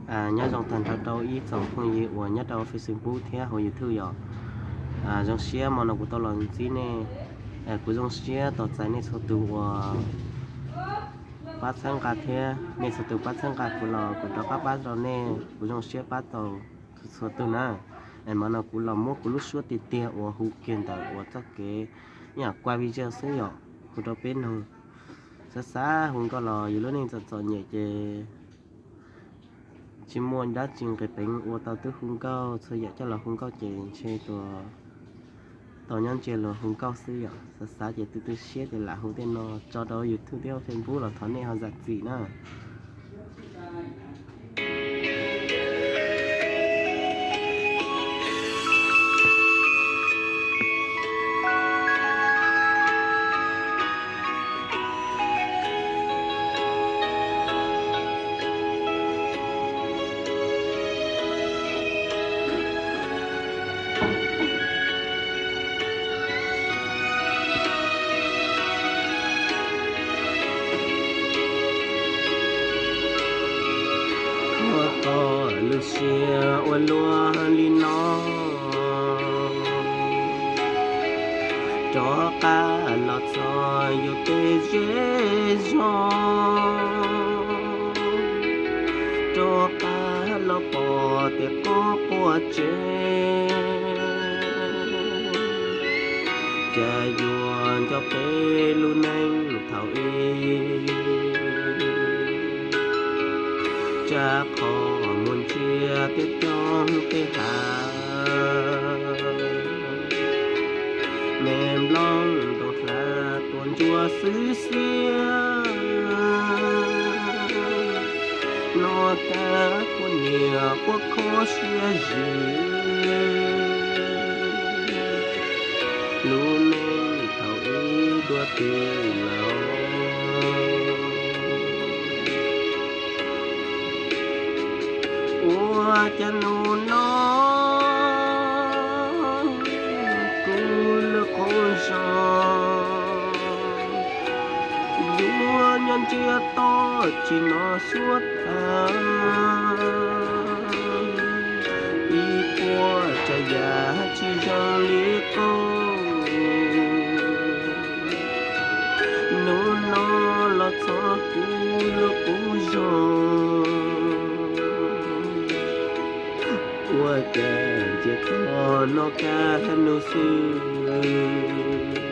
Nyob zoo tag nrho rau ib tsoom phooj ywg uas nyob rau Facebook thiab hauv YouTube yom. Zoo siab hmo no kuv tau los ntsib nej. Kuv zoo siab tos txais nej txhua tus uas pab txhawb nqa thiab nej txhua tus pab txhawb nqa kuv los kuv rov qab pab rau nej, kuv zoo siab pab tau txhua tus na. Hmo no kuv los muab kuv lub suab tiag tiag uas hu kiag ntawm uas txoj kev ib yam kuaj vij zaj xwb yom, hu rau peb noog. Xav xav hu nkauj los yus lub neej txom txom nyem ces tsis muaj dab tsi nqis peev ua tau twb hu nkauj, txhua yam coj los hu nkauj ces ntshe tus tau nyob ntsia luag hu nkauj xwb yom. Xav xav ces tu tu siab ces lam hu tej no tso rau YouTube thiab Facebook los thov nej ho zam txim na. Koj txoj lub siab ua luaj li no, rov qab los txog yus tej zej zog, rov qab los pom tej qub quaj tsev. Cas yuav nco peb lub neej thaum ub, tsam qhov muaj ntsia tej roob tej hav, me nplooj ntoos hlav tuaj ntsuab xwb xiab, noj kab quaj niam quaj kho siab zim. Lub neej thaum ub dua twg lawm, ua cas hnub no kuv lub qub zos yuav nyob ntsiag to tsis hnov suab tham, ib puas tsav yam tsis zoo li qub. Hnub no los txog kuv lub qub zos, ua cas ntsia tau noj kab hnub xwb.